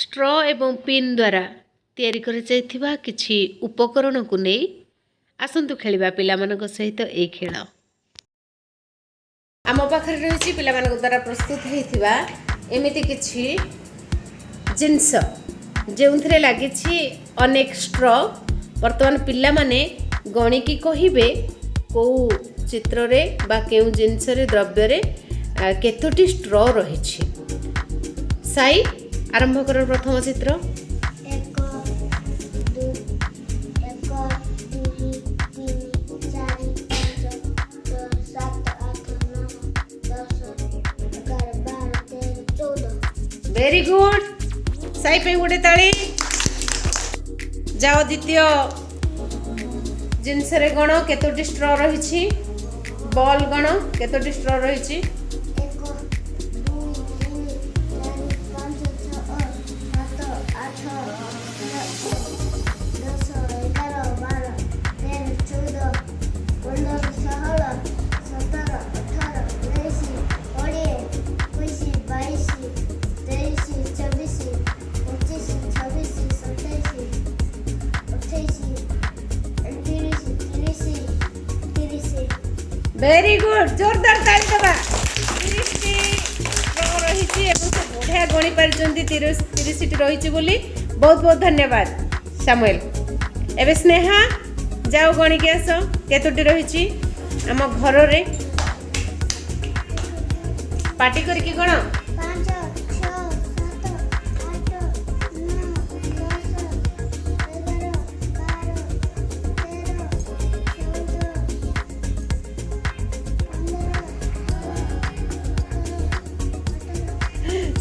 Straw ଏବଂ pin ଦ୍ୱାରା ତିଆରି କରାଯାଇଥିବା କିଛି ଉପକରଣକୁ ନେଇ ଆସନ୍ତୁ ଖେଳିବା ପିଲାମାନଙ୍କ ସହିତ ଏଇ ଖେଳ। ଆମ ପାଖରେ ରହିଛି ପିଲାମାନଙ୍କ ଦ୍ୱାରା ପ୍ରସ୍ତୁତ ହୋଇଥିବା ଏମିତି କିଛି ଜିନିଷ, ଯେଉଁଥିରେ ଲାଗିଛି ଅନେକ ଷ୍ଟ୍ର। ବର୍ତ୍ତମାନ ପିଲାମାନେ ଗଣିକି କହିବେ କେଉଁ ଚିତ୍ରରେ ବା କେଉଁ ଜିନିଷରେ, ଦ୍ରବ୍ୟରେ କେତୋଟି ଷ୍ଟ୍ର ରହିଛି। ସାଇ, ଆରମ୍ଭ କର ପ୍ରଥମ ଚିତ୍ର। 1, 2, 1, 2, 3, 4, 5, 6, 7, 8, 9, 10, 11, 12, 13, 14। Very good. ସାଇ ପାଇଁ ଗୋଟେ ତାଳି। ଯାଅ, ଦ୍ୱିତୀୟ ଜିନିଷରେ ଗଣ କେତୋଟି ଷ୍ଟ୍ର ରହିଛି। ବଲ୍ ଗଣ, କେତୋଟି ଷ୍ଟ୍ର ରହିଛି? 1, 2, 3, 4, 5, 6, 7, 8, 10, 11, 12, 13, 14, 15, 16, 17, 18, 19, 20, 21, 22, 23, 24, 25, 26, 27, 28, 29, 30, 30। Very good. ଜୋରଦାର ତାଳି ଦେବା। 30ଟି ଷ୍ଟ୍ର ରହିଛି ଏବଂ ସେ ବଢ଼ିଆ ଗଣି ପାରିଛନ୍ତି 30ଟି ରହିଛି ବୋଲି। ବହୁତ ବହୁତ ଧନ୍ୟବାଦ ସାମୁଏଲ। ଏବେ ସ୍ନେହା, ଯାଅ ଗଣିକି ଆସ କେତୋଟି ରହିଛି ଆମ ଘରରେ। ପାଟି କରିକି ଗଣ। 5, 6, 7, 8, 9, 10, 11, 12, 13, 14, 15, 17, 18।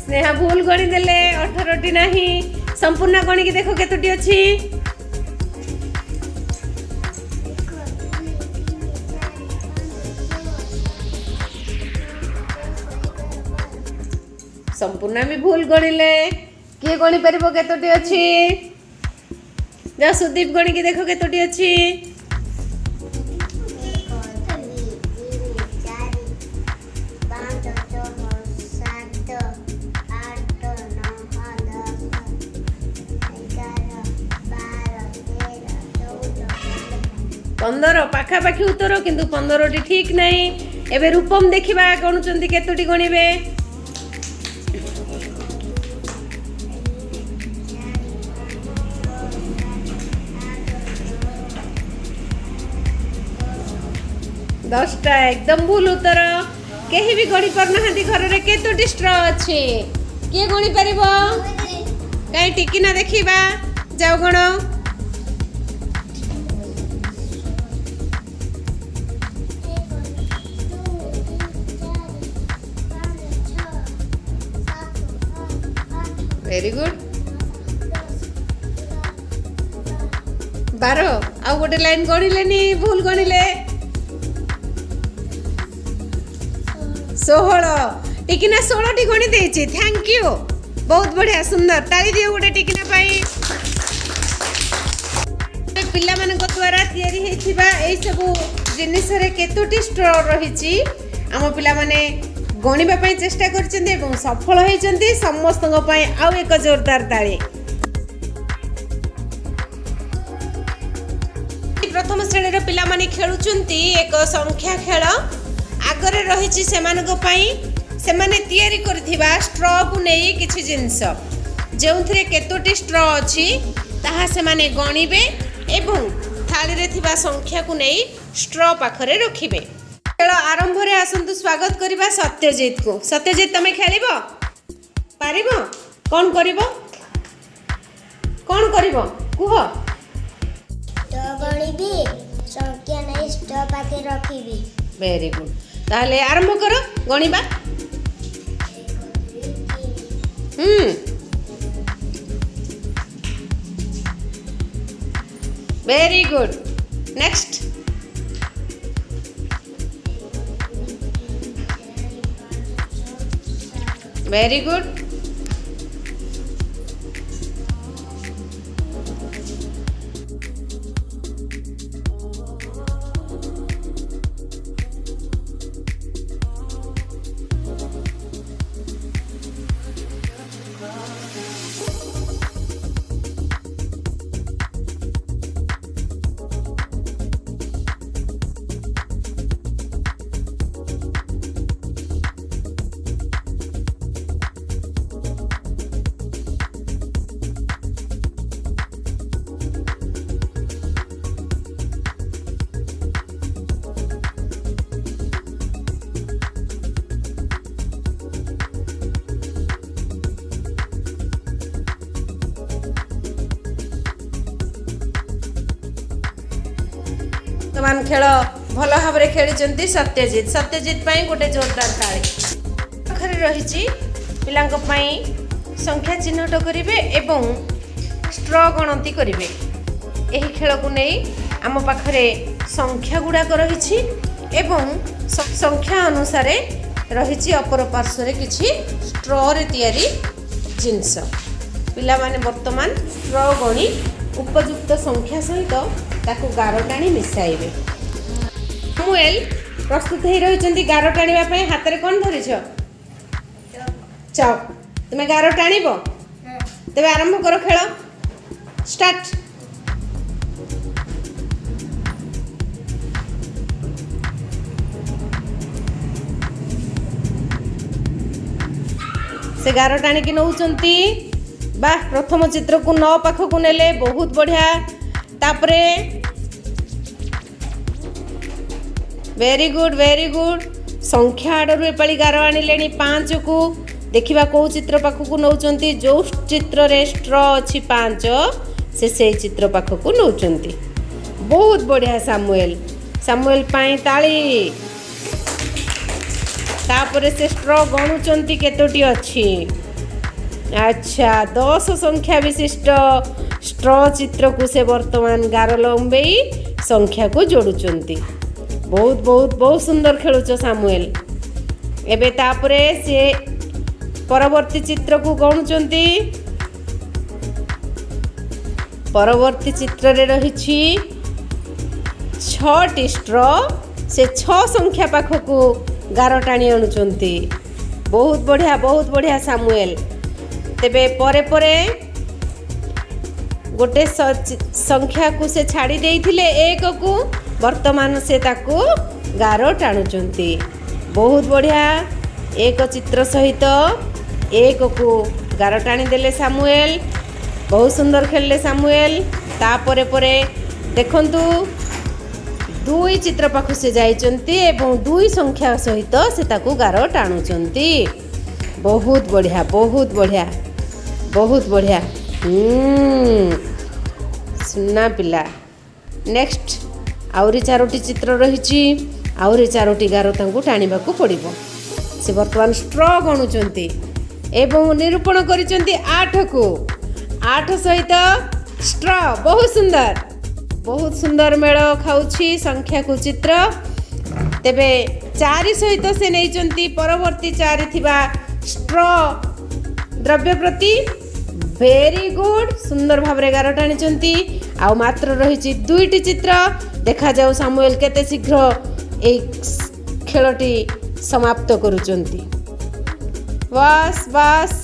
ସ୍ନେହା ଭୁଲ ଗଣିଦେଲେ, 18ଟି ନାହିଁ। ସମ୍ପୂର୍ଣ୍ଣ ଗଣିକି ଦେଖ କେତୋଟି ଅଛି। 1, 2, 3, 4, 5, 6, 7, 8, 9, 10, 11, 12। ସମ୍ପୂର୍ଣ୍ଣ ବି ଭୁଲ ଗଣିଲେ। କିଏ ଗଣି ପାରିବ କେତୋଟି ଅଛି? ଯା ସୁଦୀପ, ଗଣିକି ଦେଖ କେତୋଟି ଅଛି। 1, 2, 3, 4, 5, 6, 7, 8, 9, 10, 11, 12, 13, 14, 15। 15 ପାଖାପାଖି ଉତ୍ତର, କିନ୍ତୁ 15ଟି ଠିକ ନାହିଁ। ଏବେ ରୂପମ, ଦେଖିବା ଗଣୁଛନ୍ତି, କେତୋଟି ଗଣିବେ। 1, 2, 3, 4, 5, 6, 7, 8, 9, 10। 10ଟା ଏକଦମ ଭୁଲ ଉତ୍ତର। କେହି ବି ଗଣି ପାରୁନାହାନ୍ତି ଘରରେ କେତୋଟି ଷ୍ଟ୍ର ଅଛି। କିଏ ଗଣି ପାରିବ? କାହିଁ ଟିକିନା, ଦେଖିବା, ଯାଅ ଗଣ। 1, 2, 3, 4, 5, 6, 7, 8, very good. 10, 11, 12। 12। ଆଉ ଗୋଟେ ଲାଇନ୍ ଗଣିଲେନି, ଭୁଲ ଗଣିଲେ। 16। 16। ଟିକିନା 16ଟି ଗଣି ଦେଇଛି। Thank you, ବହୁତ ବଢ଼ିଆ, ସୁନ୍ଦର। ତାଳି ଦିଅ ଗୋଟେ ଟିକିନା ପାଇଁ। ପିଲାମାନଙ୍କ ଦ୍ୱାରା ତିଆରି ହେଇଥିବା ଏଇସବୁ ଜିନିଷରେ କେତୋଟି ଷ୍ଟ୍ର ରହିଛି, ଆମ ପିଲାମାନେ ଗଣିବା ପାଇଁ ଚେଷ୍ଟା କରିଛନ୍ତି ଏବଂ ସଫଳ ହେଇଛନ୍ତି। ସମସ୍ତଙ୍କ ପାଇଁ ଆଉ ଏକ ଜୋରଦାର ତାଳି। ପ୍ରଥମ ଶ୍ରେଣୀର ପିଲାମାନେ ଖେଳୁଛନ୍ତି ଏକ ସଂଖ୍ୟା ଖେଳ। ଆଗରେ ରହିଛି ସେମାନଙ୍କ ପାଇଁ ସେମାନେ ତିଆରି କରିଥିବା ଷ୍ଟ୍ରକୁ ନେଇ କିଛି ଜିନିଷ, ଯେଉଁଥିରେ କେତୋଟି ଷ୍ଟ୍ର ଅଛି ତାହା ସେମାନେ ଗଣିବେ ଏବଂ ଥାଳିରେ ଥିବା ସଂଖ୍ୟାକୁ ନେଇ ଷ୍ଟ୍ର ପାଖରେ ରଖିବେ। ଖେଳ ଆରମ୍ଭରେ ଆସନ୍ତୁ ସ୍ୱାଗତ କରିବା ସତ୍ୟଜିତକୁ। ସତ୍ୟଜିତ, ତମେ ଖେଳିବ ପାରିବ? କ'ଣ କରିବ, କ'ଣ କରିବ କୁହ। ଷ୍ଟ୍ର ଗଣିବି, ସଂଖ୍ୟା ନେଇ ଷ୍ଟ୍ର ପାଖରେ ରଖିବି। Very good. ତାହେଲେ ଆରମ୍ଭ କର ଗଣିବା। 1, 2, 3। Very good. Next. 1, 2, 3, 4, 5, 6, 7। Very good. ବର୍ତ୍ତମାନ ଖେଳ ଭଲ ଭାବରେ ଖେଳିଛନ୍ତି ସତ୍ୟଜିତ। ସତ୍ୟଜିତ ପାଇଁ ଗୋଟେ ଜୋରଦାର ତାଳି। ପାଖରେ ରହିଛି ପିଲାଙ୍କ ପାଇଁ ସଂଖ୍ୟା ଚିହ୍ନଟ କରିବେ ଏବଂ ଷ୍ଟ୍ର ଗଣତି କରିବେ। ଏହି ଖେଳକୁ ନେଇ ଆମ ପାଖରେ ସଂଖ୍ୟା ଗୁଡ଼ାକ ରହିଛି ଏବଂ ସଂଖ୍ୟା ଅନୁସାରେ ରହିଛି ଅପର ପାର୍ଶ୍ୱରେ କିଛି ଷ୍ଟ୍ରରେ ତିଆରି ଜିନିଷ। ପିଲାମାନେ ବର୍ତ୍ତମାନ ଷ୍ଟ୍ର ଗଣି ଉପଯୁକ୍ତ ସଂଖ୍ୟା ସହିତ ତାକୁ ଗାର ଟାଣି ମିଶାଇବେ। ସାମୁଏଲ ପ୍ରସ୍ତୁତ ହେଇ ରହିଛନ୍ତି ଗାର ଟାଣିବା ପାଇଁ। ହାତରେ କ'ଣ ଧରିଛ? ଚକ୍। ତୁମେ ଗାର ଟାଣିବ? ତେବେ ଆରମ୍ଭ କର ଖେଳ। ଷ୍ଟାର୍ଟ। ସେ ଗାର ଟାଣିକି ନେଉଛନ୍ତି। ବାহ, ପ୍ରଥମ ଚିତ୍ରକୁ 9 ପାଖକୁ ନେଲେ। ବହୁତ ବଢ଼ିଆ। ତାପରେ ଭେରି ଗୁଡ୍, ଭେରି ଗୁଡ୍। ସଂଖ୍ୟା ଆଡ଼ରୁ ଏପାଳି ଗାର ଆଣିଲେଣି 5କୁ। ଦେଖିବା କେଉଁ ଚିତ୍ର ପାଖକୁ ନେଉଛନ୍ତି। ଯେଉଁ ଚିତ୍ରରେ ଷ୍ଟ୍ର ଅଛି 5, ସେ ସେଇ ଚିତ୍ର ପାଖକୁ ନେଉଛନ୍ତି। ବହୁତ ବଢ଼ିଆ ସାମୁଏଲ। ସାମୁଏଲ ପାଇଁ ତାଳି। ତାପରେ ସେ ଷ୍ଟ୍ର ଗଣୁଛନ୍ତି କେତୋଟି ଅଛି। ଆଚ୍ଛା, 10 ସଂଖ୍ୟା ବିଶିଷ୍ଟ ଷ୍ଟ୍ର ଚିତ୍ରକୁ ସେ ବର୍ତ୍ତମାନ ଗାର ଲମ୍ବେଇ ସଂଖ୍ୟାକୁ ଯୋଡ଼ୁଛନ୍ତି। ବହୁତ ବହୁତ ବହୁତ ସୁନ୍ଦର ଖେଳୁଛ ସାମୁଏଲ। ଏବେ ତାପରେ ସେ ପରବର୍ତ୍ତୀ ଚିତ୍ରକୁ ଗଣୁଛନ୍ତି। ପରବର୍ତ୍ତୀ ଚିତ୍ରରେ ରହିଛି 6ଟି ଷ୍ଟ୍ର। ସେ 6 ସଂଖ୍ୟା ପାଖକୁ ଗାର ଟାଣି ଆଣୁଛନ୍ତି। ବହୁତ ବଢ଼ିଆ, ବହୁତ ବଢ଼ିଆ ସାମୁଏଲ। ତେବେ ପରେ ପରେ ଗୋଟେ ସଂଖ୍ୟାକୁ ସେ ଛାଡ଼ି ଦେଇଥିଲେ 1କୁ, ବର୍ତ୍ତମାନ ସେ ତାକୁ ଗାର ଟାଣୁଛନ୍ତି। ବହୁତ ବଢ଼ିଆ। 1 ଚିତ୍ର ସହିତ 1କୁ ଗାର ଟାଣିଦେଲେ ସାମୁଏଲ। ବହୁତ ସୁନ୍ଦର ଖେଳିଲେ ସାମୁଏଲ। ତାପରେ ପରେ ଦେଖନ୍ତୁ, 2 ଚିତ୍ର ପାଖକୁ ସେ ଯାଇଛନ୍ତି ଏବଂ 2 ସଂଖ୍ୟା ସହିତ ସେ ତାକୁ ଗାର ଟାଣୁଛନ୍ତି। ବହୁତ ବଢ଼ିଆ, ବହୁତ ବଢ଼ିଆ, ବହୁତ ବଢ଼ିଆ। ସୁନା ପିଲା। ନେକ୍ସଟ ଆହୁରି 4ଟି ଚିତ୍ର ରହିଛି। ଆହୁରି 4ଟି ଗାର ତାଙ୍କୁ ଟାଣିବାକୁ ପଡ଼ିବ। ସେ ବର୍ତ୍ତମାନ ଷ୍ଟ୍ର ଗଣୁଛନ୍ତି ଏବଂ ନିରୂପଣ କରିଛନ୍ତି 8କୁ। 8 ସହିତ ଷ୍ଟ୍ର। ବହୁତ ସୁନ୍ଦର, ବହୁତ ସୁନ୍ଦର ମେଳ ଖାଉଛି ସଂଖ୍ୟାକୁ ଚିତ୍ର। ତେବେ 4 ସହିତ ସେ ନେଇଛନ୍ତି ପରବର୍ତ୍ତୀ 4 ଥିବା ଷ୍ଟ୍ର ଦ୍ରବ୍ୟ ପ୍ରତି। ଭେରି ଗୁଡ୍, ସୁନ୍ଦର ଭାବରେ ଗାର ଟାଣିଛନ୍ତି। ଆଉ ମାତ୍ର ରହିଛି 2ଟି ଚିତ୍ର। ଦେଖାଯାଉ ସାମୁଏଲ କେତେ ଶୀଘ୍ର ଏଇ ଖେଳଟି ସମାପ୍ତ କରୁଛନ୍ତି। ବାସ୍ ବାସ୍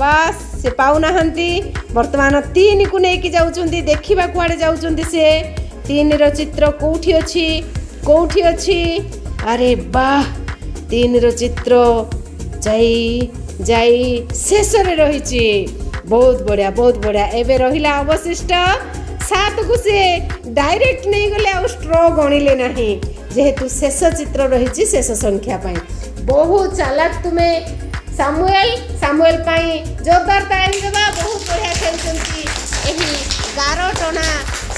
ବାସ୍, ସେ ପାଉନାହାନ୍ତି। ବର୍ତ୍ତମାନ 3କୁ ନେଇକି ଯାଉଛନ୍ତି। ଦେଖିବା କୁଆଡ଼େ ଯାଉଛନ୍ତି ସେ। 3ର ଚିତ୍ର କେଉଁଠି ଅଛି? କେଉଁଠି ଅଛି? ଆରେ ବାহ, 3ର ଚିତ୍ର ଯାଇ ଯାଇ ଶେଷରେ ରହିଛି। ବହୁତ ବଢ଼ିଆ, ବହୁତ ବଢ଼ିଆ। ଏବେ ରହିଲା ଅବଶିଷ୍ଟ 7କୁ ସେ ଡାଇରେକ୍ଟ ନେଇଗଲେ, ଆଉ ଷ୍ଟ୍ର ଗଣିଲେ ନାହିଁ, ଯେହେତୁ ଶେଷ ଚିତ୍ର ରହିଛି ଶେଷ ସଂଖ୍ୟା ପାଇଁ। ବହୁତ ଚାଲାକ ତୁମେ ସାମୁଏଲ। ସାମୁଏଲ ପାଇଁ ଜୋରଦାର ତାଳି ଦେବା। ବହୁତ ବଢ଼ିଆ ଖେଳୁଛନ୍ତି ଏହି ଗାର ଟଣା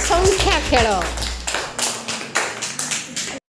ସଂଖ୍ୟା ଖେଳ।